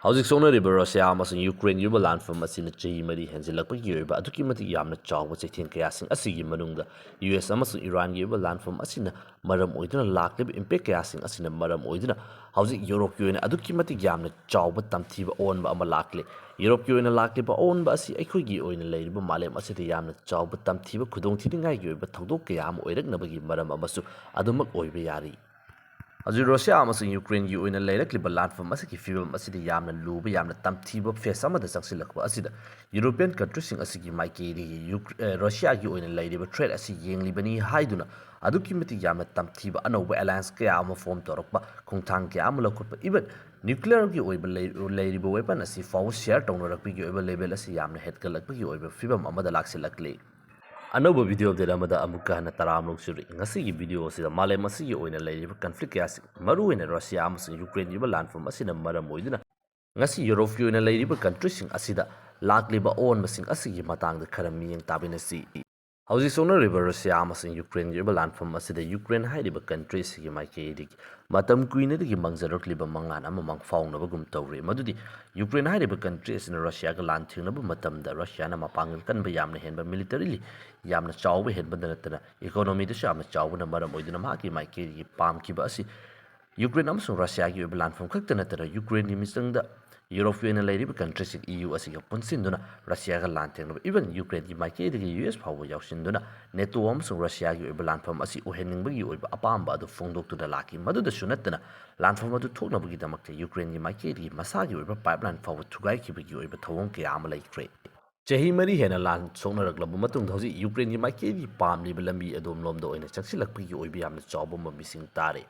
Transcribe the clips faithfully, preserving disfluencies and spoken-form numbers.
ꯍꯧꯖꯤꯛ ꯁꯣꯛꯅꯔꯤꯕ ꯔꯁꯤꯌꯥ ꯑꯃꯁꯨꯡ ꯌꯨꯀ꯭ꯔꯦꯟꯒꯤ ꯑꯣꯏꯕ ꯂꯥꯟꯐꯝ ꯑꯁꯤꯅ ꯆꯍꯤ ꯃꯔꯤ ꯍꯦꯟꯖꯤꯜꯂꯛꯄꯒꯤ ꯑꯣꯏꯕ ꯑꯗꯨꯛꯀꯤ ꯃꯇꯤꯛ ꯌꯥꯝꯅ ꯆꯥꯎꯕ ꯆꯩꯊꯦꯡ ꯀꯌꯥꯁꯤꯡ ꯑꯁꯤꯒꯤ ꯃꯅꯨꯡꯗ ꯌꯨ ꯑꯦꯁ ꯑꯃꯁꯨꯡ ꯏꯔꯥꯟꯒꯤ ꯑꯣꯏꯕ ꯂꯥꯟꯐꯝ ꯑꯁꯤꯅ ꯃꯔꯝ ꯑꯣꯏꯗꯨꯅ ꯂꯥꯛꯂꯤꯕ ꯏꯝꯄꯦꯛ ꯀꯌꯥꯁꯤꯡ ꯑꯁꯤꯅ ꯃꯔꯝ ꯑꯣꯏꯗꯨꯅ ꯍꯧꯖꯤꯛ ꯌꯨꯔꯣꯞꯀꯤ ꯑꯣꯏꯅ ꯑꯗꯨꯛꯀꯤ ꯃꯇꯤꯛ ꯌꯥꯝꯅ ꯆꯥꯎꯕ ꯇꯝꯊꯤꯕ ꯑꯑꯣꯟꯕ ꯑꯃ ꯂꯥꯛꯂꯦ꯫ ꯌꯨꯔꯣꯞꯀꯤ ꯑꯣꯏꯅ ꯂꯥꯛꯂꯤꯕ ꯑꯑꯣꯟꯕ ꯑꯁꯤ ꯑꯩꯈꯣꯏꯒꯤ ꯑꯣꯏꯅ ꯂꯩꯔꯤꯕ ꯃꯥꯂꯦꯝ ꯑꯁꯤꯗ ꯌꯥꯝꯅ ꯆꯥꯎꯕ ꯇꯝꯊꯤꯕ ꯈꯨꯗꯣꯡꯊꯤꯅꯤꯡꯉꯥꯏꯒꯤ ꯑꯣꯏꯕ ꯊꯧꯗꯣꯛ ꯀꯌꯥ ꯑꯃ ꯑꯣꯏꯔꯛꯅꯕꯒꯤ ꯃꯔꯝ ꯑꯃꯁꯨ ꯑꯗꯨꯃꯛ ꯑꯣꯏꯕ ꯌꯥꯔꯤ꯫ ꯍꯧꯖꯤꯛ ꯔꯁꯤꯌꯥ ꯑꯃꯁꯨꯡ ꯌꯨꯀ꯭ꯔꯦꯟꯒꯤ ꯑꯣꯏꯅ ꯂꯩꯔꯛꯂꯤꯕ ꯂꯥꯟꯐꯝ ꯑꯁꯤꯒꯤ ꯐꯤꯕꯝ ꯑꯁꯤꯗ ꯌꯥꯝꯅ ꯂꯨꯕ, ꯌꯥꯝꯅ ꯇꯝꯊꯤꯕ ꯐꯦꯁ ꯑꯃꯗ ꯆꯪꯁꯤꯜꯂꯛꯄ ꯑꯁꯤꯗ ꯌꯨꯔꯣꯄꯤꯌꯟ ꯀꯟꯇ꯭ꯔꯤꯁꯤꯡ ꯑꯁꯤꯒꯤ ꯃꯥꯏꯀꯩꯗꯒꯤ ꯌꯨꯀ꯭ꯔ-, ꯑ, ꯔꯁꯤꯌꯥꯒꯤ ꯑꯣꯏꯅ ꯂꯩꯔꯤꯕ ꯊ꯭ꯔꯦꯠ ꯑꯁꯤ ꯌꯦꯡꯂꯤꯕꯅꯤ ꯍꯥꯏꯗꯨꯅ ꯑꯗꯨꯛꯀꯤ ꯃꯇꯤꯛ ꯌꯥꯝꯅ ꯇꯝꯊꯤꯕ ꯑꯅꯧꯕ ꯑꯦꯂꯥꯌꯟꯁ ꯀꯌꯥ ꯑꯃ ꯐꯣꯝ ꯇꯧꯔꯛꯄ, ꯈꯣꯡꯊꯥꯡ ꯀꯌꯥ ꯑꯃ ꯂꯧꯈꯠꯄ, ꯏꯚꯟ ꯅ꯭ꯌꯨꯀ꯭ꯂꯤꯌꯔꯒꯤ ꯑꯣꯏꯕ ꯂꯩ-, ꯂꯩꯔꯤꯕ ꯋꯦꯄꯟ ꯑꯁꯤ ꯐꯥꯎꯕ ꯁꯤꯌꯔ ꯇꯧꯅꯔꯛꯄꯒꯤ ꯑꯣꯏꯕ ꯂꯦꯚꯦꯜ ꯑꯁꯤ ꯌꯥꯝꯅ ꯍꯦꯟꯒꯠꯂꯛꯄꯒꯤ ꯑꯣꯏꯕ ꯐꯤꯕꯝ ꯑꯃꯗ ꯂꯥꯛꯁꯤꯜꯂꯛꯂꯤ꯫ ꯑꯅꯧꯕ ꯚꯤꯗꯤꯑꯣ ꯑꯞꯗꯦꯠ ꯑꯃꯗ ꯑꯃꯨꯛꯀ ꯍꯟꯅ ꯇꯔꯥꯝꯅ ꯑꯣꯛꯆꯔꯤ꯫ ꯉꯁꯤꯒꯤ ꯚꯤꯗꯤꯑꯣ ꯑꯁꯤꯗ ꯃꯥꯂꯦꯝ ꯑꯁꯤꯒꯤ ꯑꯣꯏꯅ ꯂꯩꯔꯤꯕ ꯀꯟꯐ꯭ꯂꯤꯛ ꯀꯌꯥꯁꯤꯡ, ꯃꯔꯨꯑꯣꯏꯅ ꯔꯁꯤꯌꯥ ꯑꯃꯁꯨꯡ ꯌꯨꯀ꯭ꯔꯦꯟꯒꯤ ꯑꯣꯏꯕ ꯂꯥꯟꯐꯝ ꯑꯁꯤꯅ ꯃꯔꯝ ꯑꯣꯏꯗꯨꯅ ꯉꯁꯤ ꯌꯨꯔꯣꯞꯀꯤ ꯑꯣꯏꯅ ꯂꯩꯔꯤꯕ ꯀꯟꯇ꯭ꯔꯤꯁꯤꯡ ꯑꯁꯤꯗ ꯂꯥꯛꯂꯤꯕ ꯑꯑꯣꯟꯕꯁꯤꯡ ꯑꯁꯤꯒꯤ ꯃꯇꯥꯡꯗ ꯈꯔ ꯃꯤꯠꯌꯦꯡ ꯇꯥꯃꯤꯟꯅꯁꯤ꯫ ꯍꯧꯖꯤꯛ ꯁꯣꯛꯅꯔꯤꯕ ꯔꯁꯤꯌꯥ ꯑꯃꯁꯨꯡ ꯌꯨꯀ꯭ꯔꯦꯟꯒꯤ ꯑꯣꯏꯕ ꯂꯥꯟꯐꯝ ꯑꯁꯤꯗ ꯌꯨꯀ꯭ꯔꯦꯟ ꯍꯥꯏꯔꯤꯕ ꯀꯟꯇ꯭ꯔꯤ ꯑꯁꯤꯒꯤ ꯃꯥꯏꯀꯩꯗꯒꯤ ꯃꯇꯝ ꯀꯨꯏꯅꯗꯒꯤ ꯃꯪꯖꯔꯛꯂꯤꯕ ꯃꯪꯂꯥꯟ ꯑꯃ ꯃꯪꯐꯥꯎꯅꯕꯒꯨꯝ ꯇꯧꯔꯤ꯫ ꯃꯗꯨꯗꯤ ꯌꯨꯀ꯭ꯔꯦꯟ ꯍꯥꯏꯔꯤꯕ ꯀꯟꯇ꯭ꯔꯤ ꯑꯁꯤꯅ ꯔꯁꯤꯌꯥꯒ ꯂꯥꯟ ꯊꯦꯡꯅꯕ ꯃꯇꯝꯗ ꯔꯁꯤꯌꯥꯅ ꯃꯄꯥꯡꯒꯜ ꯀꯟꯕ ꯌꯥꯝꯅ ꯍꯦꯟꯕ, ꯃꯤꯂꯤꯇꯔꯤꯂꯤ ꯌꯥꯝꯅ ꯆꯥꯎꯕ ꯍꯦꯟꯕꯗ ꯅꯠꯇꯅ ꯏꯀꯣꯅꯣꯃꯤꯗꯁꯨ ꯌꯥꯝꯅ ꯆꯥꯎꯕꯅ ꯃꯔꯝ ꯑꯣꯏꯗꯨꯅ ꯃꯍꯥꯛꯀꯤ ꯃꯥꯏꯀꯩꯗꯒꯤ ꯄꯥꯝꯈꯤꯕ ꯑꯁꯤ ꯌꯨꯀ꯭ꯔꯦꯟ ꯑꯃꯁꯨꯡ ꯔꯁꯤꯌꯥꯒꯤ ꯑꯣꯏꯕ ꯂꯥꯟꯐꯝ ꯈꯛꯇ ꯅꯠꯇꯅ ꯌꯨꯀ꯭ꯔꯦꯟꯒꯤ ꯃꯤꯆꯪꯗ ꯌꯨꯔꯣꯞꯀꯤ ꯑꯣꯏꯅ ꯂꯩꯔꯤꯕ ꯀꯟꯇ꯭ꯔꯤꯁꯤꯡ ꯏ ꯌꯨ ꯑꯁꯤꯒ ꯄꯨꯟꯁꯤꯟꯗꯨꯅ ꯔꯁꯤꯌꯥꯒ ꯂꯥꯟ ꯊꯦꯡꯅꯕ, ꯏꯚꯟ ꯌꯨꯀ꯭ꯔꯦꯟꯒꯤ ꯃꯥꯏꯀꯩꯗꯒꯤ ꯌꯨ ꯑꯦꯁ ꯐꯥꯎꯕ ꯌꯥꯎꯁꯤꯟꯗꯨꯅ ꯅꯦꯇꯣ ꯑꯃꯁꯨꯡ ꯔꯁꯤꯌꯥꯒꯤ ꯑꯣꯏꯕ ꯂꯥꯟꯐꯝ ꯑꯁꯤ ꯑꯣꯏꯍꯟꯅꯤꯡꯕꯒꯤ ꯑꯣꯏꯕ ꯑꯄꯥꯝꯕ ꯑꯗꯨ ꯐꯣꯡꯗꯣꯛꯇꯨꯅ ꯂꯥꯛꯈꯤ꯫ ꯃꯗꯨꯗꯁꯨ ꯅꯠꯇꯅ ꯂꯥꯟꯐꯝ ꯑꯗꯨ ꯊꯣꯛꯅꯕꯒꯤꯗꯃꯛꯇ ꯌꯨꯀ꯭ꯔꯦꯟꯒꯤ ꯃꯥꯏꯀꯩꯗꯒꯤ ꯃꯁꯥꯒꯤ ꯑꯣꯏꯕ ꯄꯥꯏꯞꯂꯥꯏꯟ ꯐꯥꯎꯕ ꯊꯨꯒꯥꯏꯈꯤꯕꯒꯤ ꯑꯣꯏꯕ ꯊꯧꯑꯣꯡ ꯀꯌꯥ ꯑꯃ ꯂꯩꯈ꯭ꯔꯦ꯫ ꯆꯍꯤ ꯃꯔꯤ ꯍꯦꯟꯅ ꯂꯥꯟ ꯁꯣꯛꯅꯔꯛꯂꯕ ꯃꯇꯨꯡꯗ ꯍꯧꯖꯤꯛ ꯌꯨꯀ꯭ꯔꯦꯟꯒꯤ ꯃꯥꯏꯀꯩꯒꯤ ꯄꯥꯝꯂꯤꯕ ꯂꯝꯕꯤ ꯑꯗꯣꯝꯂꯣꯝꯗ ꯑꯣꯏꯅ ꯆꯪꯁꯤꯜꯂꯛꯄꯒꯤ ꯑꯣꯏꯕ ꯌꯥꯝꯅ ꯆꯥꯎꯕ ꯑꯃ ꯃꯤꯁꯤꯡ ꯇꯥꯔꯦ꯫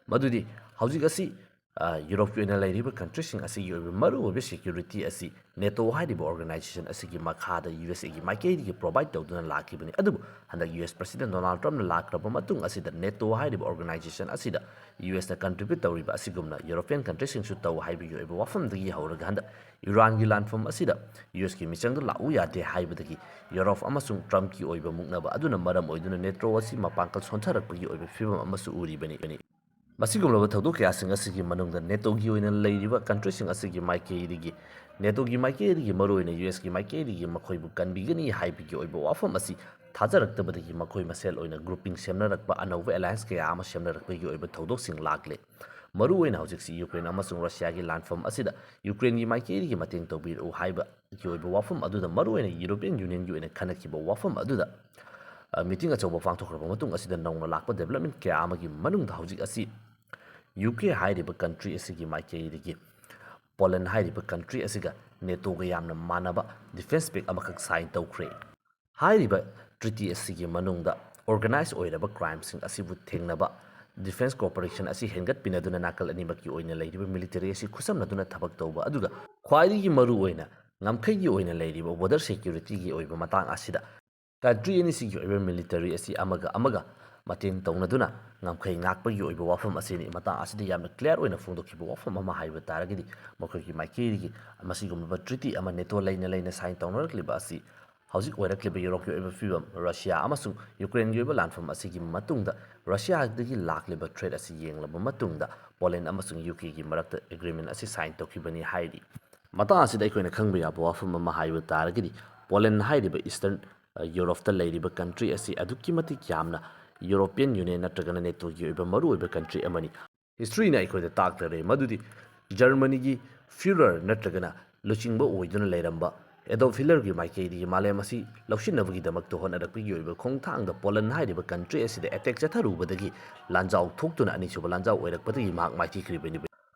ꯃꯗꯨꯗꯤ ꯍꯧꯖꯤꯛ ꯑꯁꯤ, ꯑ, ꯌꯨꯔꯣꯞꯀꯤ ꯑꯣꯏꯅ ꯂꯩꯔꯤꯕ ꯀꯟꯇ꯭ꯔꯤꯁꯤꯡ ꯑꯁꯤꯒꯤ ꯑꯣꯏꯕ ꯃꯔꯨꯑꯣꯏꯕ ꯁꯦꯀ꯭ꯌꯨꯔꯤꯇꯤ ꯑꯁꯤ ꯅꯦꯇꯣ ꯍꯥꯏꯔꯤꯕ ꯑꯣꯔꯒꯅꯥꯏꯖꯦꯁꯟ ꯑꯁꯤꯒꯤ ꯃꯈꯥꯗ ꯌꯨ ꯑꯦꯁ ꯑꯦꯒꯤ ꯃꯥꯏꯀꯩꯗꯒꯤ ꯄ꯭ꯔꯣꯚꯥꯏꯗ ꯇꯧꯗꯨꯅ ꯂꯥꯛꯈꯤꯕꯅꯤ꯫ ꯑꯗꯨꯕꯨ ꯍꯟꯗꯛ ꯌꯨ ꯑꯦꯁ ꯄ꯭ꯔꯁꯤꯗꯦꯟ ꯗꯣꯅꯥꯜꯗ ꯇ꯭ꯔꯝꯞꯅ ꯂꯥꯛꯈ꯭ꯔꯕ ꯃꯇꯨꯡ ꯑꯁꯤꯗ ꯅꯦꯇꯣ ꯍꯥꯏꯔꯤꯕ ꯑꯣꯔꯒꯅꯥꯏꯖꯦꯁꯟ ꯑꯁꯤꯗ ꯌꯨ ꯑꯦꯁꯅ ꯀꯟꯇ꯭ꯔꯤꯕ꯭ꯌꯨꯠ ꯇꯧꯔꯤꯕ ꯑꯁꯤꯒꯨꯝꯅ ꯌꯨꯔꯣꯄꯤꯌꯟ ꯀꯟꯇ꯭ꯔꯤꯁꯤꯡꯁꯨ ꯇꯧ ꯍꯥꯏꯕꯒꯤ ꯑꯣꯏꯕ ꯋꯥꯐꯝꯗꯒꯤ ꯍꯧꯔꯒ ꯍꯟꯗꯛ ꯏꯔꯥꯟꯒꯤ ꯂꯥꯟꯐꯝ ꯑꯁꯤꯗ ꯌꯨ ꯑꯦꯁꯀꯤ ꯃꯤꯆꯪꯗ ꯂꯥꯛꯎ ꯌꯥꯗꯦ ꯍꯥꯏꯕꯗꯒꯤ ꯌꯨꯔꯣꯞ ꯑꯃꯁꯨꯡ ꯇ꯭ꯔꯝꯞꯀꯤ ꯑꯣꯏꯕ ꯃꯨꯛꯅꯕ ꯑꯗꯨꯅ ꯃꯔꯝ ꯑꯣꯏꯗꯨꯅ ꯅꯦꯇꯣ ꯑꯁꯤ ꯃꯄꯥꯡꯒꯜ ꯁꯣꯟꯊꯔꯛꯄꯒꯤ ꯑꯣꯏꯕ ꯐꯤꯕꯝ ꯑꯃꯁꯨ ꯎꯔꯤꯕꯅꯤ꯫ ꯑꯁꯤꯒꯨꯝꯂꯕ ꯊꯧꯗꯣꯛ ꯀꯌꯥꯁꯤꯡ ꯑꯁꯤꯒꯤ ꯃꯅꯨꯡꯗ ꯅꯦꯇꯣꯒꯤ ꯑꯣꯏꯅ ꯂꯩꯔꯤꯕ ꯀꯟꯇ꯭ꯔꯤꯁꯤꯡ ꯑꯁꯤꯒꯤ ꯃꯥꯏꯀꯩꯗꯒꯤ, ꯅꯦꯇꯣꯒꯤ ꯃꯥꯏꯀꯩꯗꯒꯤ, ꯃꯔꯨꯑꯣꯏꯅ ꯌꯨ ꯑꯦꯁꯀꯤ ꯃꯥꯏꯀꯩꯗꯒꯤ ꯃꯈꯣꯏꯕꯨ ꯀꯟꯕꯤꯒꯅꯤ ꯍꯥꯏꯕꯒꯤ ꯑꯣꯏꯕ ꯋꯥꯐꯝ ꯑꯁꯤ ꯊꯥꯖꯔꯛꯇꯕꯗꯒꯤ ꯃꯈꯣꯏ ꯃꯁꯦꯜ ꯑꯣꯏꯅ ꯒ꯭ꯔꯨꯄꯤꯡ ꯁꯦꯝꯅꯔꯛꯄ, ꯑꯅꯧꯕ ꯑꯦꯂꯥꯌꯟꯁ ꯀꯌꯥ ꯑꯃ ꯁꯦꯝꯅꯔꯛꯄꯒꯤ ꯑꯣꯏꯕ ꯊꯧꯗꯣꯛꯁꯤꯡ ꯂꯥꯛꯂꯦ꯫ ꯃꯔꯨꯑꯣꯏꯅ ꯍꯧꯖꯤꯛꯁꯤ ꯌꯨꯀ꯭ꯔꯦꯟ ꯑꯃꯁꯨꯡ ꯔꯁꯤꯌꯥꯒꯤ ꯂꯥꯟꯐꯝ ꯑꯁꯤꯗ ꯌꯨꯀ꯭ꯔꯦꯟꯒꯤ ꯃꯥꯏꯀꯩꯗꯒꯤ ꯃꯇꯦꯡ ꯇꯧꯕꯤꯔꯛꯎ ꯍꯥꯏꯕꯒꯤ ꯑꯣꯏꯕ ꯋꯥꯐꯝ ꯑꯗꯨꯗ, ꯃꯔꯨꯑꯣꯏꯅ ꯌꯨꯔꯣꯄꯤꯌꯟ ꯌꯨꯅꯤꯌꯟꯒꯤ ꯑꯣꯏꯅ ꯈꯟꯅꯈꯤꯕ ꯋꯥꯐꯝ ꯑꯗꯨꯗ, ꯑ, ꯃꯤꯇꯤꯡ ꯑꯆꯧꯕ ꯄꯥꯡꯊꯣꯛꯈ꯭ꯔꯕ ꯃꯇꯨꯡ ꯑꯁꯤꯗ ꯅꯧꯅ ꯂꯥꯛꯄ ꯗꯦꯕꯂꯞꯃꯦꯟ ꯀꯌꯥ ꯑꯃꯒꯤ ꯃꯅꯨꯡꯗ ꯍꯧꯖꯤꯛ ꯑꯁꯤ ꯌꯨ ꯀꯦ ꯍꯥꯏꯔꯤꯕ ꯀꯟꯇ꯭ꯔꯤ ꯑꯁꯤꯒꯤ ꯃꯥꯏꯀꯩꯗꯒꯤ ꯄꯣꯂꯦꯟ ꯍꯥꯏꯔꯤꯕ ꯀꯟꯇ꯭ꯔꯤ ꯑꯁꯤꯒ ꯅꯦꯇꯣꯒ ꯌꯥꯝꯅ ꯃꯥꯟꯅꯕ ꯗꯤꯐꯦꯟꯁ ꯄꯦꯛ ꯑꯃꯈꯛ ꯁꯥꯏꯟ ꯇꯧꯈ꯭ꯔꯦ꯫ ꯍꯥꯏꯔꯤꯕ ꯇ꯭ꯔꯤꯇꯤ ꯑꯁꯤꯒꯤ ꯃꯅꯨꯡꯗ ꯑꯣꯔꯒꯅꯥꯏꯖ ꯑꯣꯏꯔꯕ ꯀ꯭ꯔꯥꯏꯝꯁꯤꯡ ꯑꯁꯤꯕꯨ ꯊꯦꯡꯅꯕ, ꯗꯤꯐꯦꯟꯁ ꯀꯣꯑꯣꯄꯔꯦꯁꯟ ꯑꯁꯤ ꯍꯦꯟꯒꯠꯄꯤꯅꯗꯨꯅ ꯅꯥꯀꯜ ꯑꯅꯤꯃꯛꯀꯤ ꯑꯣꯏꯅ ꯂꯩꯔꯤꯕ ꯃꯤꯂꯤꯇꯔꯤ ꯑꯁꯤ ꯈꯨꯠꯁꯝꯅꯗꯨꯅ ꯊꯕꯛ ꯇꯧꯕ, ꯑꯗꯨꯒ ꯈ꯭ꯋꯥꯏꯗꯒꯤ ꯃꯔꯨ ꯑꯣꯏꯅ ꯉꯝꯈꯩꯒꯤ ꯑꯣꯏꯅ ꯂꯩꯔꯤꯕ ꯕꯣꯔꯗꯔ ꯁꯦꯀ꯭ꯌꯨꯔꯤꯇꯤꯒꯤ ꯑꯣꯏꯕ ꯃꯇꯥꯡ ꯑꯁꯤꯗ ꯀꯟꯇ꯭ꯔꯤ ꯑꯅꯤꯁꯤꯒꯤ ꯑꯣꯏꯕ ꯃꯤꯂꯤꯇꯔꯤ ꯑꯁꯤ ꯑꯃꯒ ꯑꯃꯒ ꯃꯇꯦꯡ ꯇꯧꯅꯗꯨꯅ ꯉꯝꯈꯩ ꯉꯥꯛꯄꯒꯤ ꯑꯣꯏꯕ ꯋꯥꯐꯝ ꯑꯁꯤꯅꯤ꯫ ꯃꯇꯥꯡ ꯑꯁꯤꯗ ꯌꯥꯝꯅ ꯀ꯭ꯂꯤꯌꯥꯔ ꯑꯣꯏꯅ ꯐꯣꯡꯗꯣꯛꯈꯤꯕ ꯋꯥꯐꯝ ꯑꯃ ꯍꯥꯏꯕ ꯇꯥꯔꯒꯗꯤ, ꯃꯈꯣꯏꯒꯤ ꯃꯥꯏꯀꯩꯗꯒꯤ ꯃꯁꯤꯒꯨꯝꯂꯕ ꯇ꯭ꯔꯤꯇꯤ ꯑꯃ ꯅꯦꯇꯣ ꯂꯩꯅ ꯂꯩꯅ ꯁꯥꯏꯟ ꯇꯧꯅꯔꯛꯂꯤꯕ ꯑꯁꯤ ꯍꯧꯖꯤꯛ ꯑꯣꯏꯔꯛꯂꯤꯕ ꯌꯨꯔꯣꯞꯀꯤ ꯑꯣꯏꯕ ꯐꯤꯕꯝ, ꯔꯁꯤꯌꯥ ꯑꯃꯁꯨꯡ ꯌꯨꯀ꯭ꯔꯦꯟꯒꯤ ꯑꯣꯏꯕ ꯂꯥꯟꯐꯝ ꯑꯁꯤꯒꯤ ꯃꯇꯨꯡꯗ ꯔꯁꯤꯌꯥꯗꯒꯤ ꯂꯥꯛꯂꯤꯕ ꯊ꯭ꯔꯦꯠ ꯑꯁꯤ ꯌꯦꯡꯂꯕ ꯃꯇꯨꯡꯗ ꯄꯣꯂꯦꯟ ꯑꯃꯁꯨꯡ ꯌꯨ ꯀꯦꯒꯤ ꯃꯔꯛꯇ ꯑꯦꯒ꯭ꯔꯤꯃꯦꯟ ꯑꯁꯤ ꯁꯥꯏꯟ ꯇꯧꯈꯤꯕꯅꯤ ꯍꯥꯏꯔꯤ꯫ ꯃꯇꯥꯡ ꯑꯁꯤꯗ ꯑꯩꯈꯣꯏꯅ ꯈꯪꯕ ꯌꯥꯕ ꯋꯥꯐꯝ ꯑꯃ ꯍꯥꯏꯕ ꯇꯥꯔꯒꯗꯤ, ꯄꯣꯂꯦꯟ ꯍꯥꯏꯔꯤꯕ ꯏꯁꯇꯔꯟ, ꯑ, ꯌꯨꯔꯣꯞꯇ ꯂꯩꯔꯤꯕ ꯀꯟꯇ꯭ꯔꯤ ꯑꯁꯤ ꯑꯗꯨꯛꯀꯤ ꯃꯇꯤꯛ ꯌꯥꯝꯅ ꯌꯨꯔꯣꯄꯤꯌꯟ ꯌꯨꯅꯤꯌꯟ ꯅꯠꯇ꯭ꯔꯒꯅ ꯅꯦꯇꯣꯒꯤ ꯑꯣꯏꯕ ꯃꯔꯨꯑꯣꯏꯕ ꯀꯟꯇ꯭ꯔꯤ ꯑꯃꯅꯤ꯫ ꯍꯤꯁꯇ꯭ꯔꯤꯅ ꯑꯩꯈꯣꯏꯗ ꯇꯥꯛꯂꯔꯦ ꯃꯗꯨꯗꯤ ꯖꯔꯃꯅꯤꯒꯤ ꯐ꯭ꯌꯨꯔꯔ ꯅꯠꯇ꯭ꯔꯒꯅ ꯂꯨꯆꯤꯡꯕ ꯑꯣꯏꯗꯨꯅ ꯂꯩꯔꯝꯕ ꯑꯦꯗꯣꯜꯐ ꯍꯤꯠꯂꯔꯒꯤ ꯃꯥꯏꯀꯩꯗꯒꯤ ꯃꯥꯂꯦꯝ ꯑꯁꯤ ꯂꯧꯁꯤꯟꯅꯕꯒꯤꯗꯃꯛꯇ ꯍꯣꯠꯅꯔꯛꯄꯒꯤ ꯑꯣꯏꯕ ꯈꯣꯡꯊꯥꯡꯗ ꯄꯣꯂꯟ ꯍꯥꯏꯔꯤꯕ ꯀꯟꯇ꯭ꯔꯤ ꯑꯁꯤꯗ ꯑꯦꯇꯦꯛ ꯆꯠꯊꯔꯨꯕꯗꯒꯤ ꯂꯥꯟꯖꯥꯎ ꯊꯣꯛꯇꯨꯅ ꯑꯅꯤꯁꯨꯕ ꯂꯥꯟꯖꯥꯎ ꯑꯣꯏꯔꯛꯄꯗꯒꯤ ꯃꯍꯥꯛ ꯃꯥꯏꯊꯤꯈ꯭ꯔꯤꯕꯅꯤ꯫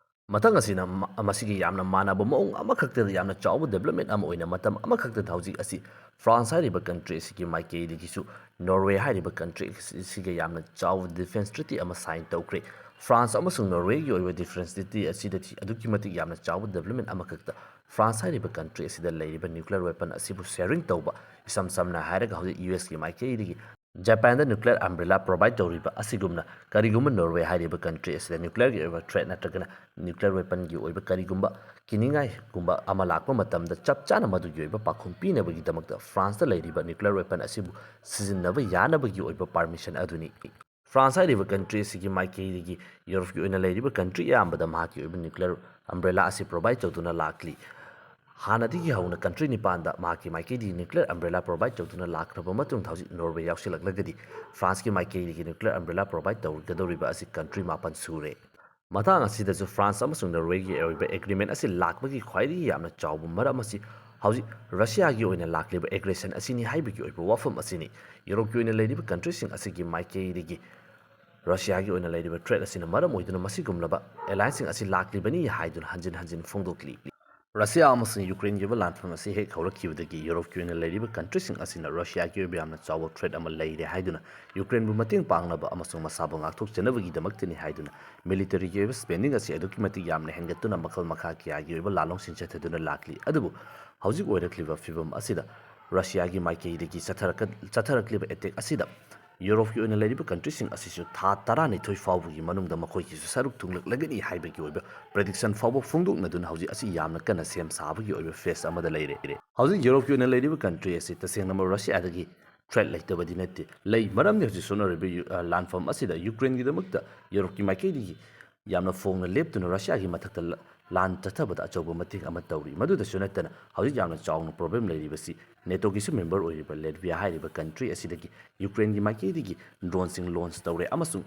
ꯃꯊꯪ ꯑꯁꯤꯅ ꯃ-, ꯃꯁꯤꯒꯤ ꯌꯥꯝꯅ ꯃꯥꯟꯅꯕ ꯃꯑꯣꯡ ꯑꯃꯈꯛꯇꯗ ꯌꯥꯝꯅ ꯆꯥꯎꯕ ꯗꯦꯕꯂꯞꯃꯦꯟ ꯑꯃ ꯑꯣꯏꯅ ꯃꯇꯝ ꯑꯃꯈꯛꯇꯗ ꯍꯧꯖꯤꯛ ꯑꯁꯤ ꯐ꯭ꯔꯥꯟꯁ ꯍꯥꯏꯔꯤꯕ ꯀꯟꯇ꯭ꯔꯤ ꯑꯁꯤꯒꯤ ꯃꯥꯏꯀꯩꯗꯒꯤꯁꯨ ꯅꯣꯔꯋꯦ ꯍꯥꯏꯔꯤꯕ ꯀꯟꯇ꯭ꯔꯤ ꯑꯁꯤꯒ ꯌꯥꯝꯅ ꯆꯥꯎꯕ ꯗꯤꯐꯦꯟꯁ ꯇ꯭ꯔꯤꯇꯤ ꯑꯃ ꯁꯥꯏꯟ ꯇꯧꯈ꯭ꯔꯦ꯫ ꯐ꯭ꯔꯥꯟꯁ ꯑꯃꯁꯨꯡ ꯅꯣꯔꯋꯦꯒꯤ ꯑꯣꯏꯕ ꯗꯤꯐꯦꯟꯁ ꯇ꯭ꯔꯤꯇꯤ ꯑꯁꯤꯗ ꯊꯤ-, ꯑꯗꯨꯛꯀꯤ ꯃꯇꯤꯛ ꯌꯥꯝꯅ ꯆꯥꯎꯕ ꯗꯦꯕꯂꯞꯃꯦꯟ ꯑꯃꯈꯛꯇ ꯐ꯭ꯔꯥꯟꯁ ꯍꯥꯏꯔꯤꯕ ꯀꯟꯇ꯭ꯔꯤ ꯑꯁꯤꯗ ꯂꯩꯔꯤꯕ ꯅ꯭ꯌꯨꯀ꯭ꯂꯤꯌꯔ ꯋꯦꯄꯟ ꯑꯁꯤꯕꯨ ꯁꯦꯌꯔꯤꯡ ꯇꯧꯕ, ꯏꯁꯝ ꯁꯝꯅ ꯍꯥꯏꯔꯒ ꯍꯧꯖꯤꯛ ꯌꯨ ꯑꯦꯁꯀꯤ ꯃꯥꯏꯀꯩꯗꯒꯤ ꯖꯄꯥꯟꯗ ꯅ꯭ꯌꯨꯀ꯭ꯂꯤꯌꯔ ꯑꯝꯕ꯭ꯔꯦꯂꯥ ꯄ꯭ꯔꯣꯚꯥꯏꯗ ꯇꯧꯔꯤꯕ ꯑꯁꯤꯒꯨꯝꯅ, ꯀꯔꯤꯒꯨꯝꯕ ꯅꯣꯔꯋꯦ ꯍꯥꯏꯔꯤꯕ ꯀꯟꯇ꯭ꯔꯤ ꯑꯁꯤꯗ ꯅ꯭ꯌꯨꯀ꯭ꯂꯤꯌꯔꯒꯤ ꯑꯣꯏꯕ ꯊ꯭ꯔꯦꯠ ꯅꯠꯇ꯭ꯔꯒꯅ ꯅ꯭ꯌꯨꯀ꯭ꯂꯤꯌꯔ ꯋꯦꯄꯟꯒꯤ ꯑꯣꯏꯕ ꯀꯔꯤꯒꯨꯝꯕ ꯀꯤꯅꯤꯡꯉꯥꯏꯒꯨꯝꯕ ꯑꯃ ꯂꯥꯛꯄ ꯃꯇꯝꯗ ꯆꯞ ꯆꯥꯅ ꯃꯗꯨꯒꯤ ꯑꯣꯏꯕ ꯄꯥꯎꯈꯨꯝ ꯄꯤꯅꯕꯒꯤꯗꯃꯛꯇ ꯐ꯭ꯔꯥꯟꯁꯇ ꯂꯩꯔꯤꯕ ꯅ꯭ꯌꯨꯀ꯭ꯂꯤꯌꯔ ꯋꯦꯄꯟ ꯑꯁꯤꯕꯨ ꯁꯤꯖꯤꯟꯅꯕ ꯌꯥꯅꯕꯒꯤ ꯑꯣꯏꯕ ꯄꯥꯔꯃꯤꯁꯟ ꯑꯗꯨꯅꯤ꯫ ꯐ꯭ꯔꯥꯟꯁ ꯍꯥꯏꯔꯤꯕ ꯀꯟꯇ꯭ꯔꯤ ꯑꯁꯤꯒꯤ ꯃꯥꯏꯀꯩꯗꯒꯤ ꯌꯨꯔꯣꯞꯀꯤ ꯑꯣꯏꯅ ꯂꯩꯔꯤꯕ ꯀꯟꯇ꯭ꯔꯤ ꯑꯌꯥꯝꯕꯗ ꯃꯍꯥꯛꯀꯤ ꯑꯣꯏꯕ ꯅ꯭ꯌꯨꯀ꯭ꯂꯤꯌꯔ ꯑꯝꯕ꯭ꯔꯦꯂꯥ ꯑꯁꯤ ꯄ꯭ꯔꯣꯚꯥꯏꯗ ꯇꯧꯗꯨꯅ ꯂꯥꯛꯂꯤ꯫ ꯍꯥꯟꯅꯗꯒꯤ ꯍꯧꯅ ꯀꯟꯇ꯭ꯔꯤ ꯅꯤꯄꯥꯟꯗ ꯃꯍꯥꯛꯀꯤ ꯃꯥꯏꯀꯩꯗꯒꯤ ꯅ꯭ꯌꯨꯀ꯭ꯂꯤꯌꯔ ꯑꯝꯕ꯭ꯔꯦꯂꯥ ꯄ꯭ꯔꯣꯚꯥꯏꯗ ꯇꯧꯗꯨꯅ ꯂꯥꯛꯈ꯭ꯔꯕ ꯃꯇꯨꯡꯗ ꯍꯧꯖꯤꯛ ꯅꯣꯔꯋꯦ ꯌꯥꯎꯁꯤꯜꯂꯛꯂꯒꯗꯤ ꯐ꯭ꯔꯥꯟꯁꯀꯤ ꯃꯥꯏꯀꯩꯗꯒꯤ ꯅ꯭ꯌꯨꯀ꯭ꯂꯤꯌꯔ ꯑꯝꯕ꯭ꯔꯦꯂꯥ ꯄ꯭ꯔꯣꯚꯥꯏꯗ ꯇꯧꯒꯗꯧꯔꯤꯕ ꯑꯁꯤ ꯀꯟꯇ꯭ꯔꯤ ꯃꯥꯄꯟ ꯁꯨꯔꯦ꯫ ꯃꯇꯥꯡ ꯑꯁꯤꯗꯁꯨ ꯐ꯭ꯔꯥꯟꯁ ꯑꯃꯁꯨꯡ ꯅꯣꯔꯋꯦꯒꯤ ꯑꯣꯏꯕ ꯑꯦꯒ꯭ꯔꯤꯃꯦꯟ ꯑꯁꯤ ꯂꯥꯛꯄꯒꯤ ꯈ꯭ꯋꯥꯏꯗꯒꯤ ꯌꯥꯝꯅ ꯆꯥꯎꯕ ꯃꯔꯝ ꯑꯁꯤ ꯍꯧꯖꯤꯛ ꯔꯁꯤꯌꯥꯒꯤ ꯑꯣꯏꯅ ꯂꯥꯛꯂꯤꯕ ꯑꯦꯒ꯭ꯔꯦꯁꯟ ꯑꯁꯤꯅꯤ ꯍꯥꯏꯕꯒꯤ ꯑꯣꯏꯕ ꯋꯥꯐꯝ ꯑꯁꯤꯅꯤ꯫ ꯌꯨꯔꯣꯞꯀꯤ ꯑꯣꯏꯅ ꯂꯩꯔꯤꯕ ꯀꯟꯇ꯭ꯔꯤꯁꯤꯡ ꯑꯁꯤꯒꯤ ꯃꯥꯏꯀꯩꯗꯒꯤ ꯔꯁꯤꯌꯥꯒꯤ ꯑꯣꯏꯅ ꯂꯩꯔꯤꯕ ꯊ꯭ꯔꯦꯠ ꯑꯁꯤꯅ ꯃꯔꯝ ꯑꯣꯏꯗꯨꯅ ꯃꯁꯤꯒꯨꯝꯂꯕ ꯑꯦꯂꯥꯏꯟꯁꯁꯤꯡ ꯑꯁꯤ ꯂꯥꯛꯂꯤꯕꯅꯤ ꯍꯥꯏꯗꯨꯅ ꯍꯟꯖꯤꯟ ꯍꯟꯖꯤꯟ ꯐꯣꯡꯗꯣꯛꯂꯤ꯫ ꯔꯁꯤꯌꯥ ꯑꯃꯁꯨꯡ ꯌꯨꯀ꯭ꯔꯦꯟꯒꯤ ꯑꯣꯏꯕ ꯂꯥꯟꯐꯝ ꯑꯁꯤ ꯍꯦꯛ ꯍꯧꯔꯛꯈꯤꯕꯗꯒꯤ ꯌꯨꯔꯣꯞꯀꯤ ꯑꯣꯏꯅ ꯂꯩꯔꯤꯕ ꯀꯟꯇ꯭ꯔꯤꯁꯤꯡ ꯑꯁꯤꯅ ꯔꯁꯤꯌꯥꯒꯤ ꯑꯣꯏꯕ ꯌꯥꯝꯅ ꯆꯥꯎꯕ ꯊ꯭ꯔꯦꯠ ꯑꯃ ꯂꯩꯔꯦ ꯍꯥꯏꯗꯨꯅ ꯌꯨꯀ꯭ꯔꯦꯟꯕꯨ ꯃꯇꯦꯡ ꯄꯥꯡꯅꯕ ꯑꯃꯁꯨꯡ ꯃꯁꯥꯕꯨ ꯉꯥꯛꯊꯣꯛꯆꯅꯕꯒꯤꯗꯃꯛꯇꯅꯤ ꯍꯥꯏꯗꯨꯅ ꯃꯤꯂꯤꯇꯔꯤꯒꯤ ꯑꯣꯏꯕ ꯁ꯭ꯄꯦꯟꯗꯤꯡ ꯑꯁꯤ ꯑꯗꯨꯛꯀꯤ ꯃꯇꯤꯛ ꯌꯥꯝꯅ ꯍꯦꯟꯒꯠꯇꯨꯅ ꯃꯈꯜ ꯃꯈꯥ ꯀꯌꯥꯒꯤ ꯑꯣꯏꯕ ꯂꯥꯟꯂꯣꯡꯁꯤꯡ ꯆꯠꯊꯗꯨꯅ ꯂꯥꯛꯂꯤ꯫ ꯑꯗꯨꯕꯨ ꯍꯧꯖꯤꯛ ꯑꯣꯏꯔꯛꯂꯤꯕ ꯐꯤꯕꯝ ꯑꯁꯤꯗ ꯔꯁꯤꯌꯥꯒꯤ ꯃꯥꯏꯀꯩꯗꯒꯤ ꯆꯠꯊꯔꯛꯀ-, ꯆꯠꯊꯔꯛꯂꯤꯕ ꯑꯦꯇꯦꯛ ꯑꯁꯤꯗ ꯌꯨꯔꯣꯞꯀꯤ ꯑꯣꯏꯅ ꯂꯩꯔꯤꯕ ꯀꯟꯇ꯭ꯔꯤꯁꯤꯡ ꯑꯁꯤꯁꯨ ꯊꯥ ꯇꯔꯥꯅꯤꯊꯣꯏ ꯐꯥꯎꯕꯒꯤ ꯃꯅꯨꯡꯗ ꯃꯈꯣꯏꯒꯤꯁꯨ ꯁꯔꯨꯛ ꯊꯨꯡꯂꯛꯂꯒꯅꯤ ꯍꯥꯏꯕꯒꯤ ꯑꯣꯏꯕ ꯄ꯭ꯔꯤꯗꯤꯛꯁꯟ ꯐꯥꯎꯕ ꯐꯣꯡꯗꯣꯛꯅꯗꯨꯅ ꯍꯧꯖꯤꯛ ꯑꯁꯤ ꯌꯥꯝꯅ ꯀꯟꯅ ꯁꯦꯝ ꯁꯥꯕꯒꯤ ꯑꯣꯏꯕ ꯐꯦꯁ ꯑꯃꯗ ꯂꯩꯔꯦ꯫ ꯍꯧꯖꯤꯛ ꯌꯨꯔꯣꯞꯀꯤ ꯑꯣꯏꯅ ꯂꯩꯔꯤꯕ ꯀꯟꯇ꯭ꯔꯤ ꯑꯁꯤ ꯇꯁꯦꯡꯅꯃꯛ ꯔꯁꯤꯌꯥꯗꯒꯤ ꯊ꯭ꯔꯦꯠ ꯂꯩꯇꯕꯗꯤ ꯅꯠꯇꯦ, ꯂꯩ꯫ ꯃꯔꯝꯗꯤ ꯍꯧꯖꯤꯛ ꯁꯣꯛꯅꯔꯤꯕ ꯌꯨ-, ꯑ, ꯂꯥꯟꯐꯝ ꯑꯁꯤꯗ ꯌꯨꯀ꯭ꯔꯦꯟꯒꯤꯗꯃꯛꯇ ꯌꯨꯔꯣꯞꯀꯤ ꯃꯥꯏꯀꯩꯗꯒꯤ ꯌꯥꯝꯅ ꯐꯣꯡꯅ ꯂꯦꯞꯇꯨꯅ ꯔꯁꯤꯌꯥꯒꯤ ꯃꯊꯛꯇ ꯂ-, ꯂꯥꯟ ꯆꯠꯊꯕꯗ ꯑꯆꯧꯕ ꯃꯇꯦꯡ ꯑꯃ ꯇꯧꯔꯤ꯫ ꯃꯗꯨꯗꯁꯨ ꯅꯠꯇꯅ ꯍꯧꯖꯤꯛ ꯌꯥꯝꯅ ꯆꯥꯎꯅ ꯄ꯭ꯔꯣꯕ꯭ꯂꯦꯝ ꯂꯩꯔꯤꯕꯁꯤ ꯅꯦꯇꯣꯒꯤꯁꯨ ꯃꯦꯝꯕꯔ ꯑꯣꯏꯔꯤꯕ ꯂꯦꯠꯚꯤꯌꯥ ꯍꯥꯏꯔꯤꯕ ꯀꯟꯇ꯭ꯔꯤ ꯑꯁꯤꯗꯒꯤ ꯌꯨꯀ꯭ꯔꯦꯟꯒꯤ ꯃꯥꯏꯀꯩꯗꯒꯤ ꯗ꯭ꯔꯣꯟꯁꯤꯡ ꯂꯣꯟꯆ ꯇꯧꯔꯦ ꯑꯃꯁꯨꯡ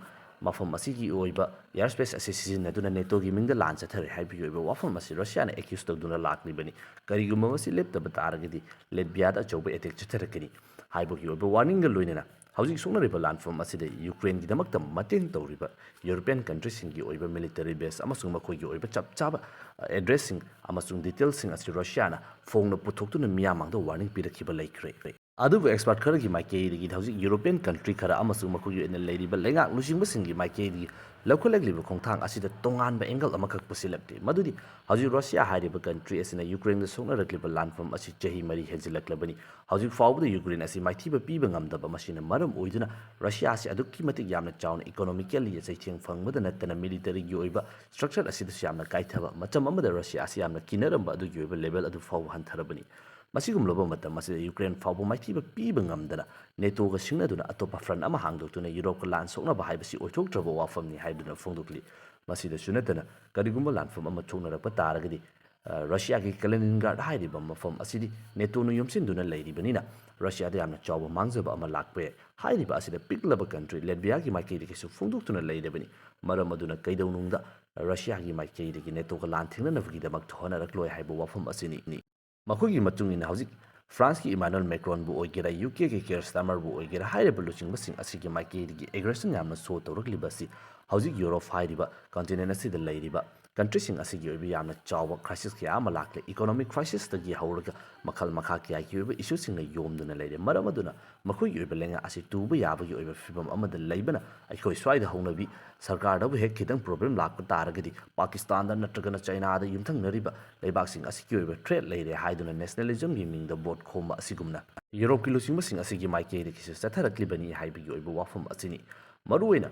ꯃꯐꯝ ꯑꯁꯤꯒꯤ ꯑꯣꯏꯕ ꯑꯦꯌꯔ ꯁ꯭ꯄꯦꯁ ꯑꯁꯤ ꯁꯤꯖꯤꯟꯅꯗꯨꯅ ꯅꯦꯇꯣꯒꯤ ꯃꯤꯡꯗ ꯂꯥꯟ ꯆꯠꯊꯔꯦ ꯍꯥꯏꯕꯒꯤ ꯑꯣꯏꯕ ꯋꯥꯐꯝ ꯑꯁꯤ ꯔꯁꯤꯌꯥꯅ ꯑꯦꯀ꯭ꯌꯨꯁ ꯇꯧꯗꯨꯅ ꯂꯥꯛꯂꯤꯕꯅꯤ꯫ ꯀꯔꯤꯒꯨꯝꯕ ꯃꯁꯤ ꯂꯦꯞꯇꯕ ꯇꯥꯔꯒꯗꯤ ꯂꯦꯠꯚꯤꯌꯥꯗ ꯑꯆꯧꯕ ꯑꯦꯇꯦꯛ ꯆꯠꯊꯔꯛꯀꯅꯤ ꯍꯥꯏꯕꯒꯤ ꯑꯣꯏꯕ ꯋꯥꯔꯅꯤꯡꯒ ꯂꯣꯏꯅꯅ ꯍꯧꯖꯤꯛ ꯁꯣꯛꯅꯔꯤꯕ ꯂꯥꯟꯐꯝ ꯑꯁꯤꯗ ꯌꯨꯀ꯭ꯔꯦꯟꯒꯤꯗꯃꯛꯇ ꯃꯇꯦꯡ ꯇꯧꯔꯤꯕ ꯌꯨꯔꯣꯄꯤꯌꯟ ꯀꯟꯇ꯭ꯔꯤꯁꯤꯡꯒꯤ ꯑꯣꯏꯕ ꯃꯤꯂꯤꯇꯔꯤ ꯕꯦꯁ ꯑꯃꯁꯨꯡ ꯃꯈꯣꯏꯒꯤ ꯑꯣꯏꯕ ꯆꯞ ꯆꯥꯕ ꯑꯦꯗ꯭ꯔꯦꯁꯁꯤꯡ ꯑꯃꯁꯨꯡ ꯗꯤꯇꯦꯜꯁꯤꯡ ꯑꯁꯤ ꯔꯁꯤꯌꯥꯅ ꯐꯣꯡꯅ ꯄꯨꯊꯣꯛꯇꯨꯅ ꯃꯤꯌꯥꯝ ꯃꯥꯡꯗ ꯋꯥꯔꯅꯤꯡ ꯄꯤꯔꯛꯈꯤꯕ ꯂꯩꯈ꯭ꯔꯦ꯫ ꯑꯗꯨꯕꯨ ꯑꯦꯛꯁꯄꯔꯠ ꯈꯔꯒꯤ ꯃꯥꯏꯀꯩꯗꯒꯤ ꯍꯧꯖꯤꯛ ꯌꯨꯔꯣꯄꯤꯌꯟ ꯀꯟꯇ꯭ꯔꯤ ꯈꯔ ꯑꯃꯁꯨꯡ ꯃꯈꯣꯏꯒꯤ ꯑꯣꯏꯅ ꯂꯩꯔꯤꯕ ꯂꯩꯉꯥꯛ ꯂꯨꯆꯤꯡꯕꯁꯤꯡꯒꯤ ꯃꯥꯏꯀꯩꯗꯒꯤ ꯂꯧꯈꯠꯂꯛꯂꯤꯕ ꯈꯣꯡꯊꯥꯡ ꯑꯁꯤꯗ ꯇꯣꯉꯥꯟꯕ ꯑꯦꯡꯒꯜ ꯑꯃꯈꯛ ꯄꯨꯁꯤꯜꯂꯛꯂꯤ꯫ ꯃꯗꯨꯗꯤ ꯍꯧꯖꯤꯛ ꯔꯁꯤꯌꯥ ꯍꯥꯏꯔꯤꯕ ꯀꯟꯇ꯭ꯔꯤ ꯑꯁꯤꯅ ꯌꯨꯀ꯭ꯔꯦꯟꯗ ꯁꯣꯛꯅꯔꯛꯂꯤꯕ ꯂꯥꯟꯐꯝ ꯑꯁꯤ ꯆꯍꯤ ꯃꯔꯤ ꯍꯦꯟꯖꯤꯜꯂꯛꯂꯕꯅꯤ꯫ ꯍꯧꯖꯤꯛ ꯐꯥꯎꯕꯗ ꯌꯨꯀ꯭ꯔꯦꯟ ꯑꯁꯤ ꯃꯥꯏꯊꯤꯕ ꯄꯤꯕ ꯉꯝꯗꯕ, ꯃꯁꯤꯅ ꯃꯔꯝ ꯑꯣꯏꯗꯨꯅ ꯔꯁꯤꯌꯥ ꯑꯁꯤ ꯑꯗꯨꯛꯀꯤ ꯃꯇꯤꯛ ꯌꯥꯝꯅ ꯆꯥꯎꯅ ꯏꯀꯣꯅꯣꯃꯤꯀꯦꯜꯂꯤ ꯆꯩꯊꯦꯡ ꯐꯪꯕꯗ ꯅꯠꯇꯅ ꯃꯤꯂꯤꯇꯔꯤꯒꯤ ꯑꯣꯏꯕ ꯁ꯭ꯇ꯭ꯔꯛꯆꯔ ꯑꯁꯤꯗꯁꯨ ꯌꯥꯝꯅ ꯀꯥꯏꯊꯕ, ꯃꯇꯝ ꯑꯃꯗ ꯔꯁꯤꯌꯥ ꯑꯁꯤ ꯌꯥꯝꯅ ꯀꯤꯅꯔꯝꯕ ꯑꯗꯨꯒꯤ ꯑꯣꯏꯕ ꯂꯦꯚꯦꯜ ꯑꯗꯨ ꯐꯥꯎꯕ ꯍꯟꯊꯔꯕꯅꯤ꯫ ꯃꯁꯤꯒꯨꯝꯂꯕ ꯃꯇꯝ ꯑꯁꯤꯗ ꯌꯨꯀ꯭ꯔꯦꯟ ꯐꯥꯎꯕ ꯃꯥꯏꯊꯤꯕ ꯄꯤꯕ ꯉꯝꯗꯅ ꯅꯦꯇꯣꯒ ꯁꯤꯡꯅꯗꯨꯅ ꯑꯇꯣꯞꯄ ꯐ꯭ꯔꯟ ꯑꯃ ꯍꯥꯡꯗꯣꯛꯇꯨꯅ ꯌꯨꯔꯣꯞꯀ ꯂꯥꯟ ꯁꯣꯛꯅꯕ ꯍꯥꯏꯕꯁꯤ ꯑꯣꯏꯊꯣꯛꯇ꯭ꯔꯕ ꯋꯥꯐꯝꯅꯤ ꯍꯥꯏꯗꯨꯅ ꯐꯣꯡꯗꯣꯛꯂꯤ꯫ ꯃꯁꯤꯗꯁꯨ ꯅꯠꯇꯅ ꯀꯔꯤꯒꯨꯝꯕ ꯂꯥꯟꯐꯝ ꯑꯃ ꯊꯣꯛꯅꯔꯛꯄ ꯇꯥꯔꯒꯗꯤ, ꯑ, ꯔꯁꯤꯌꯥꯒꯤ ꯀꯂꯤꯅꯤꯟꯒ꯭ꯔꯥꯗ ꯍꯥꯏꯔꯤꯕ ꯃꯐꯝ ꯑꯁꯤꯗꯤ ꯅꯦꯇꯣꯅ ꯌꯣꯝꯁꯤꯟꯗꯨꯅ ꯂꯩꯔꯤꯕꯅꯤꯅ ꯔꯁꯤꯌꯥꯗ ꯌꯥꯝꯅ ꯆꯥꯎꯕ ꯃꯥꯡꯖꯕ ꯑꯃ ꯂꯥꯛꯄ ꯌꯥꯏ꯫ ꯍꯥꯏꯔꯤꯕ ꯑꯁꯤꯗ ꯄꯤꯛꯂꯕ ꯀꯟꯇ꯭ꯔꯤ ꯂꯦꯠꯚꯤꯌꯥꯒꯤ ꯃꯥꯏꯀꯩꯗꯒꯤꯁꯨ ꯐꯣꯡꯗꯣꯛꯇꯨꯅ ꯂꯩꯔꯕꯅꯤ꯫ ꯃꯔꯝ ꯑꯗꯨꯅ ꯀꯩꯗꯧꯅꯨꯡꯗ ꯔꯁꯤꯌꯥꯒꯤ ꯃꯥꯏꯀꯩꯗꯒꯤ ꯅꯦꯇꯣꯒ ꯂꯥꯟ ꯊꯦꯡꯅꯅꯕꯒꯤꯗꯃꯛꯇ ꯍꯣꯠꯅꯔꯛꯂꯣꯏ ꯍꯥꯏꯕ ꯋꯥꯐꯝ ꯑꯁꯤꯅꯤ꯫ ꯃꯈꯣꯏꯒꯤ ꯃꯇꯨꯡ ꯏꯟꯅ ꯍꯧꯖꯤꯛ ꯐ꯭ꯔꯥꯟꯁꯀꯤ ꯏꯃꯥꯅꯨꯑꯦꯜ ꯃꯦꯀ꯭ꯔꯣꯟꯕꯨ ꯑꯣꯏꯒꯦꯔꯥ, ꯌꯨ ꯀꯦꯒꯤ ꯀꯤꯌꯔ ꯁ꯭ꯇꯥꯔꯃꯔꯕꯨ ꯑꯣꯏꯒꯦꯔꯥ, ꯍꯥꯏꯔꯤꯕ ꯂꯨꯆꯤꯡꯕꯁꯤꯡ ꯑꯁꯤꯒꯤ ꯃꯥꯏꯀꯩꯗꯒꯤ ꯑꯦꯒ꯭ꯔꯦꯁꯟ ꯌꯥꯝꯅ ꯁꯣ ꯇꯧꯔꯛꯂꯤꯕ ꯑꯁꯤ ꯍꯧꯖꯤꯛ ꯌꯨꯔꯣꯞ ꯍꯥꯏꯔꯤꯕ ꯀꯟꯇꯤꯅꯦꯟ ꯑꯁꯤꯗ ꯂꯩꯔꯤꯕ ꯀꯟꯇ꯭ꯔꯤꯁꯤꯡ ꯑꯁꯤꯒꯤ ꯑꯣꯏꯕ ꯌꯥꯝꯅ ꯆꯥꯎꯕ ꯀ꯭ꯔꯥꯏꯁꯤꯁ ꯀꯌꯥ ꯑꯃ ꯂꯥꯛꯂꯦ꯫ ꯏꯀꯣꯅꯣꯃꯤꯛ ꯀ꯭ꯔꯥꯏꯁꯤꯁꯇꯒꯤ ꯍꯧꯔꯒ ꯃꯈꯜ ꯃꯈꯥ ꯀꯌꯥꯒꯤ ꯑꯣꯏꯕ ꯏꯁꯨꯁꯤꯡꯅ ꯌꯣꯝꯗꯨꯅ ꯂꯩꯔꯦ꯫ ꯃꯔꯝ ꯑꯗꯨꯅ ꯃꯈꯣꯏꯒꯤ ꯑꯣꯏꯕ ꯂꯩꯉꯥꯛ ꯑꯁꯤ ꯇꯨꯕ ꯌꯥꯕꯒꯤ ꯑꯣꯏꯕ ꯐꯤꯕꯝ ꯑꯃꯗ ꯂꯩꯕꯅ, ꯑꯩꯈꯣꯏ ꯁ꯭ꯋꯥꯏꯗ ꯍꯧꯅꯕꯤ ꯁꯔꯀꯥꯔꯗꯕꯨ ꯍꯦꯛ ꯈꯤꯇꯪ ꯄ꯭ꯔꯣꯕ꯭ꯂꯦꯝ ꯂꯥꯛꯄ ꯇꯥꯔꯒꯗꯤ ꯄꯥꯀꯤꯁꯇꯥꯟꯗ ꯅꯠꯇ꯭ꯔꯒꯅ ꯆꯥꯏꯅꯥꯗ ꯌꯨꯝꯊꯪꯅꯔꯤꯕ ꯂꯩꯕꯥꯛꯁꯤꯡ ꯑꯁꯤꯒꯤ ꯑꯣꯏꯕ ꯊ꯭ꯔꯦꯠ ꯂꯩꯔꯦ ꯍꯥꯏꯗꯨꯅ ꯅꯦꯁꯅꯦꯂꯤꯖꯝꯒꯤ ꯃꯤꯡꯗ ꯚꯣꯠ ꯈꯣꯝꯕ ꯑꯁꯤꯒꯨꯝꯅ ꯌꯨꯔꯣꯞꯀꯤ ꯂꯨꯆꯤꯡꯕꯁꯤꯡ ꯑꯁꯤꯒꯤ ꯃꯥꯏꯀꯩꯗꯒꯤꯁꯨ ꯆꯠꯊꯔꯛꯂꯤꯕꯅꯤ ꯍꯥꯏꯕꯒꯤ ꯑꯣꯏꯕ ꯋꯥꯐꯝ ꯑꯁꯤꯅꯤ꯫ ꯃꯔꯨꯑꯣꯏꯅ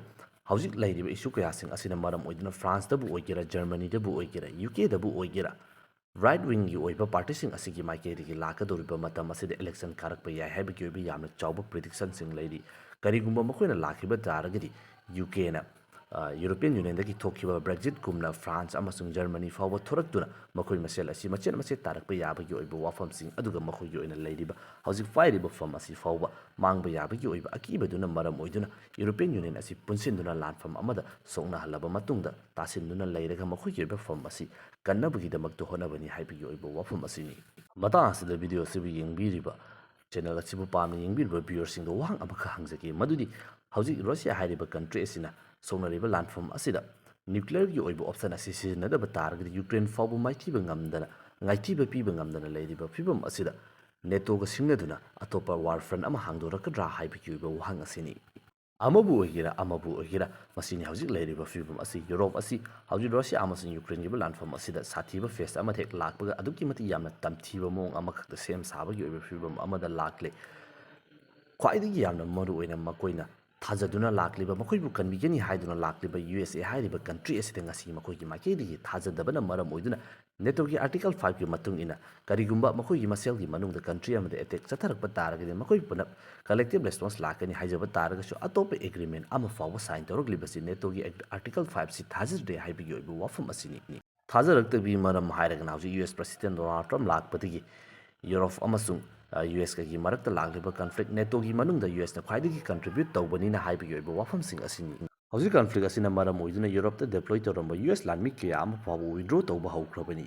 ꯍꯧꯖꯤꯛ ꯂꯩꯔꯤꯕ ꯏꯁꯨ ꯀꯌꯥꯁꯤꯡ ꯑꯁꯤꯅ ꯃꯔꯝ ꯑꯣꯏꯗꯨꯅ ꯐ꯭ꯔꯥꯟꯁꯇꯕꯨ ꯑꯣꯏꯒꯦꯔꯥ, ꯖꯔꯃꯅꯤꯗꯕꯨ ꯑꯣꯏꯒꯦꯔꯥ, ꯌꯨ ꯀꯦꯗꯕꯨ ꯑꯣꯏꯒꯦꯔꯥ, ꯔꯥꯏꯠ ꯋꯤꯡꯒꯤ ꯑꯣꯏꯕ ꯄꯥꯔꯇꯤꯁꯤꯡ ꯑꯁꯤꯒꯤ ꯃꯥꯏꯀꯩꯗꯒꯤ ꯂꯥꯛꯀꯗꯧꯔꯤꯕ ꯃꯇꯝ ꯑꯁꯤꯗ ꯏꯂꯦꯛꯁꯟ ꯀꯥꯔꯛꯄ ꯌꯥꯏ ꯍꯥꯏꯕꯒꯤ ꯑꯣꯏꯕ ꯌꯥꯝꯅ ꯆꯥꯎꯕ ꯄ꯭ꯔꯤꯗꯤꯛꯁꯟꯁꯤꯡ ꯂꯩꯔꯤ꯫ ꯀꯔꯤꯒꯨꯝꯕ ꯃꯈꯣꯏꯅ ꯂꯥꯛꯈꯤꯕ ꯇꯥꯔꯒꯗꯤ ꯌꯨ ꯀꯦꯅ, ꯑ, ꯌꯨꯔꯣꯄꯤꯌꯟ ꯌꯨꯅꯤꯌꯟꯗꯒꯤ ꯊꯣꯛꯈꯤꯕ ꯕ꯭ꯔꯦꯛꯖꯤꯠꯀꯨꯝꯅ ꯐ꯭ꯔꯥꯟꯁ ꯑꯃꯁꯨꯡ ꯖꯔꯃꯅꯤ ꯐꯥꯎꯕ ꯊꯣꯔꯛꯇꯨꯅ ꯃꯈꯣꯏ ꯃꯁꯦꯜ ꯑꯁꯤ ꯃꯆꯦꯠ ꯃꯆꯦꯠ ꯇꯥꯔꯛꯄ ꯌꯥꯕꯒꯤ ꯑꯣꯏꯕ ꯋꯥꯐꯝꯁꯤꯡ, ꯑꯗꯨꯒ ꯃꯈꯣꯏꯒꯤ ꯑꯣꯏꯅ ꯂꯩꯔꯤꯕ ꯍꯧꯖꯤꯛ ꯄꯥꯏꯔꯤꯕ ꯐꯝ ꯑꯁꯤ ꯐꯥꯎꯕ ꯃꯥꯡꯕ ꯌꯥꯕꯒꯤ ꯑꯣꯏꯕ ꯑꯀꯤꯕꯗꯨꯅ ꯃꯔꯝ ꯑꯣꯏꯗꯨꯅ ꯌꯨꯔꯣꯄꯤꯌꯟ ꯌꯨꯅꯤꯌꯟ ꯑꯁꯤ ꯄꯨꯟꯁꯤꯟꯗꯨꯅ ꯂꯥꯟꯐꯝ ꯑꯃꯗ ꯁꯣꯛꯅꯍꯜꯂꯕ ꯃꯇꯨꯡꯗ ꯇꯥꯁꯤꯟꯗꯨꯅ ꯂꯩꯔꯒ ꯃꯈꯣꯏꯒꯤ ꯑꯣꯏꯕ ꯐꯝ ꯑꯁꯤ ꯀꯟꯅꯕꯒꯤꯗꯃꯛꯇ ꯍꯣꯠꯅꯕꯅꯤ ꯍꯥꯏꯕꯒꯤ ꯑꯣꯏꯕ ꯋꯥꯐꯝ ꯑꯁꯤꯅꯤ꯫ ꯃꯇꯥꯡ ꯑꯁꯤꯗ ꯚꯤꯗꯤꯑꯣ ꯑꯁꯤꯕꯨ ꯌꯦꯡꯕꯤꯔꯤꯕ, ꯆꯦꯅꯦꯜ ꯑꯁꯤꯕꯨ ꯄꯥꯝꯅ ꯌꯦꯡꯕꯤꯔꯤꯕ ꯚ꯭ꯌꯨꯋꯔꯁꯤꯡꯗ ꯋꯥꯍꯪ ꯑꯃꯈꯛ ꯍꯪꯖꯒꯦ, ꯃꯗꯨꯗꯤ ꯍꯧꯖꯤꯛ ꯔꯁꯤꯌꯥ ꯍꯥꯏꯔꯤꯕ ꯀꯟꯇ꯭ꯔꯤ ꯑꯁꯤꯅ ꯁꯣꯛꯅꯔꯤꯕ ꯂꯥꯟꯐꯝ ꯑꯁꯤꯗ ꯅ꯭ꯌꯨꯀ꯭ꯂꯤꯌꯔꯒꯤ ꯑꯣꯏꯕ ꯑꯣꯞꯁꯟ ꯑꯁꯤ ꯁꯤꯖꯤꯟꯅꯗꯕ ꯇꯥꯔꯒꯗꯤ ꯌꯨꯀ꯭ꯔꯦꯟ ꯐꯥꯎꯕ ꯃꯥꯏꯊꯤꯕ ꯉꯝꯗꯅ, ꯉꯥꯏꯊꯤꯕ ꯄꯤꯕ ꯉꯝꯗꯅ ꯂꯩꯔꯤꯕ ꯐꯤꯕꯝ ꯑꯁꯤꯗ ꯅꯦꯇꯣꯒ ꯁꯤꯡꯅꯗꯨꯅ ꯑꯇꯣꯞꯄ ꯋꯥꯔ ꯐ꯭ꯔꯟ ꯑꯃ ꯍꯥꯡꯗꯣꯔꯛꯀꯗ꯭ꯔꯥ ꯍꯥꯏꯕꯒꯤ ꯑꯣꯏꯕ ꯋꯥꯍꯪ ꯑꯁꯤꯅꯤ꯫ ꯑꯃꯕꯨ ꯑꯣꯏꯒꯦꯔꯥ, ꯑꯃꯕꯨ ꯑꯣꯏꯒꯦꯔꯥ, ꯃꯁꯤꯅꯤ ꯍꯧꯖꯤꯛ ꯂꯩꯔꯤꯕ ꯐꯤꯕꯝ ꯑꯁꯤ꯫ ꯌꯨꯔꯣꯞ ꯑꯁꯤ ꯍꯧꯖꯤꯛ ꯔꯁꯤꯌꯥ ꯑꯃꯁꯨꯡ ꯌꯨꯀ꯭ꯔꯦꯟꯒꯤ ꯑꯣꯏꯕ ꯂꯥꯟꯐꯝ ꯑꯁꯤꯗ ꯁꯥꯊꯤꯕ ꯐꯦꯁ ꯑꯃ ꯍꯦꯛ ꯂꯥꯛꯄꯒ ꯑꯗꯨꯛꯀꯤ ꯃꯇꯤꯛ ꯌꯥꯝꯅ ꯇꯝꯊꯤꯕ ꯃꯑꯣꯡ ꯑꯃꯈꯛꯇ ꯁꯦꯝ ꯁꯥꯕꯒꯤ ꯑꯣꯏꯕ ꯐꯤꯕꯝ ꯑꯃꯗ ꯂꯥꯛꯂꯦ꯫ ꯈ꯭ꯋꯥꯏꯗꯒꯤ ꯌꯥꯝꯅ ꯃꯔꯨ ꯑꯣꯏꯅ ꯃꯈꯣꯏꯅ ꯊꯥꯖꯗꯨꯅ ꯂꯥꯛꯂꯤꯕ, ꯃꯈꯣꯏꯕꯨ ꯀꯟꯕꯤꯒꯅꯤ ꯍꯥꯏꯗꯨꯅ ꯂꯥꯛꯂꯤꯕ ꯌꯨ ꯑꯦꯁ ꯑꯦ ꯍꯥꯏꯔꯤꯕ ꯀꯟꯇ꯭ꯔꯤ ꯑꯁꯤꯗ ꯉꯁꯤ ꯃꯈꯣꯏꯒꯤ ꯃꯥꯏꯀꯩꯗꯒꯤ ꯊꯥꯖꯗꯕꯅ ꯃꯔꯝ ꯑꯣꯏꯗꯨꯅ ꯅꯦꯇꯣꯒꯤ ꯑꯥꯔꯇꯤꯀꯜ ꯐꯥꯏꯚꯀꯤ ꯃꯇꯨꯡ ꯏꯟꯅ ꯀꯔꯤꯒꯨꯝꯕ ꯃꯈꯣꯏꯒꯤ ꯃꯁꯦꯜꯒꯤ ꯃꯅꯨꯡꯗ ꯀꯟꯇ꯭ꯔꯤ ꯑꯃꯗ ꯑꯦꯇꯦꯛ ꯆꯠꯊꯔꯛꯄ ꯇꯥꯔꯒꯗꯤ ꯃꯈꯣꯏ ꯄꯨꯂꯞ ꯀꯂꯦꯛꯇꯤꯚ ꯔꯦꯁꯄꯣꯟꯁ ꯂꯥꯛꯀꯅꯤ ꯍꯥꯏꯖꯕ ꯇꯥꯔꯒꯁꯨ ꯑꯇꯣꯞꯄ ꯑꯦꯒ꯭ꯔꯤꯃꯦꯟ ꯑꯃ ꯐꯥꯎꯕ ꯁꯥꯏꯟ ꯇꯧꯔꯛꯂꯤꯕꯁꯤ ꯅꯦꯇꯣꯒꯤ ꯑꯥꯔꯇꯤꯀꯜ ꯐꯥꯏꯚꯁꯤ ꯊꯥꯖꯗ꯭ꯔꯦ ꯍꯥꯏꯕꯒꯤ ꯑꯣꯏꯕ ꯋꯥꯐꯝ ꯑꯁꯤꯅꯤ꯫ ꯊꯥꯖꯔꯛꯇꯕꯒꯤ ꯃꯔꯝ ꯍꯥꯏꯔꯒꯅ ꯍꯧꯖꯤꯛ ꯌꯨ ꯑꯦꯁ ꯄ꯭ꯔꯁꯤꯗꯦꯟ ꯗꯣꯅꯥꯜꯗ ꯇ꯭ꯔꯝꯞ ꯂꯥꯛꯄꯗꯒꯤ ꯌꯨꯔꯣꯞ ꯑꯃꯁꯨꯡ ꯌꯨ ꯑꯦꯁꯀꯒꯤ ꯃꯔꯛꯇ ꯂꯥꯛꯂꯤꯕ ꯀꯟꯐ꯭ꯂꯤꯛ ꯅꯦꯇꯣꯒꯤ ꯃꯅꯨꯡꯗ ꯌꯨ ꯑꯦꯁꯅ ꯈ꯭ꯋꯥꯏꯗꯒꯤ ꯀꯟꯇ꯭ꯔꯤꯕ꯭ꯌꯨꯠ ꯇꯧꯕꯅꯤꯅ ꯍꯥꯏꯕꯒꯤ ꯑꯣꯏꯕ ꯋꯥꯐꯝꯁꯤꯡ ꯑꯁꯤꯅꯤ꯫ ꯍꯧꯖꯤꯛ ꯀꯟꯐ꯭ꯂꯤꯛ ꯑꯁꯤꯅ ꯃꯔꯝ ꯑꯣꯏꯗꯨꯅ ꯌꯨꯔꯣꯞꯇ ꯗꯦꯄ꯭ꯂꯣꯏ ꯇꯧꯔꯝꯕ ꯌꯨ ꯑꯦꯁ ꯂꯥꯟꯃꯤ ꯀꯌꯥ ꯑꯃ ꯐꯥꯎꯕ ꯋꯤꯗ꯭ꯔꯣ ꯇꯧꯕ ꯍꯧꯈ꯭ꯔꯕꯅꯤ꯫